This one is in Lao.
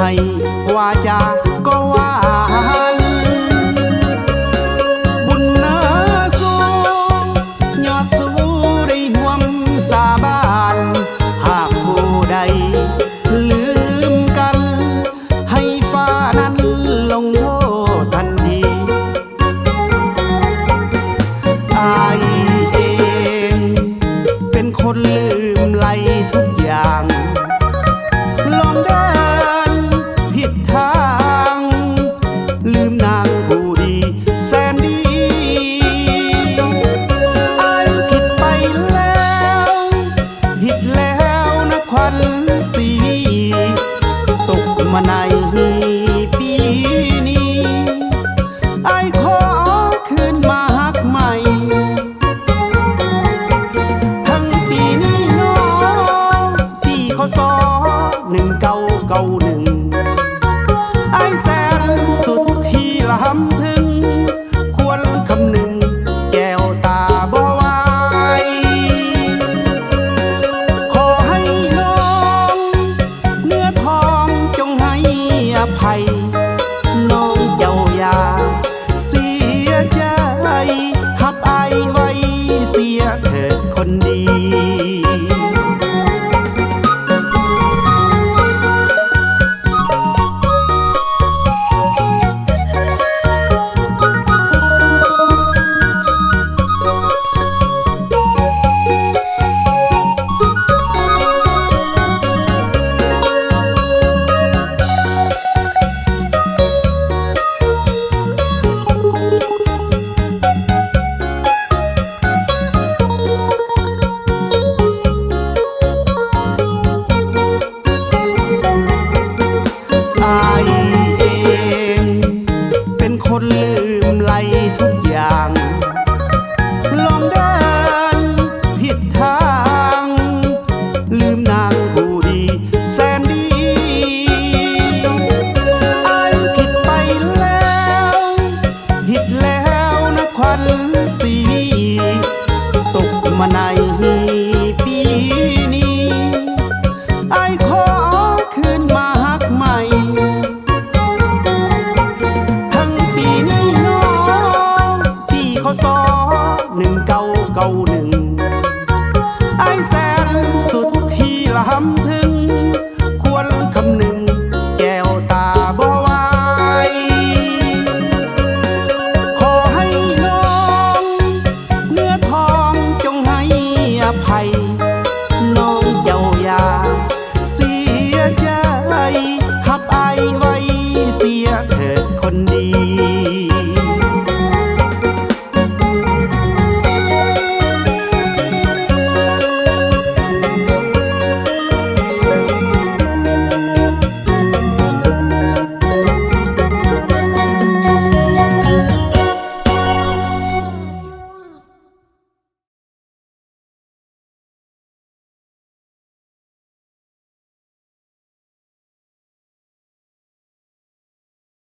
ໃຫ້ວາຈາກໍຫວານ ບຸນເນີສູງ ຍອດສູໄດ້ຮ່ວມສາບານ ຫາກຜູ້ໃດລືມກັນ ໃຫ້ຟ້ານັ້ນລົງໂທດທັນທີ. ອ້າຍເອງເປັນຄົນລືມໄລທຸກຢ່າງ ລອງເດີນຜິດທາງ ລືມນາງຜູ້ດີແສນດີ. ອ້າຍຜິດໄປແລ້ວ ຜິດແລ້ວນະຂວັນສີ ຕົກມາໃນປີນີ້ ອ້າຍຂໍຄືນມາຮັກໃໝ່ ທັງປີນີ້ເນາະ ປີ ຄ.ສ. ໜຶ່ງເກົ້າເກົ້າໜຶ່ງ ອ້າຍແສ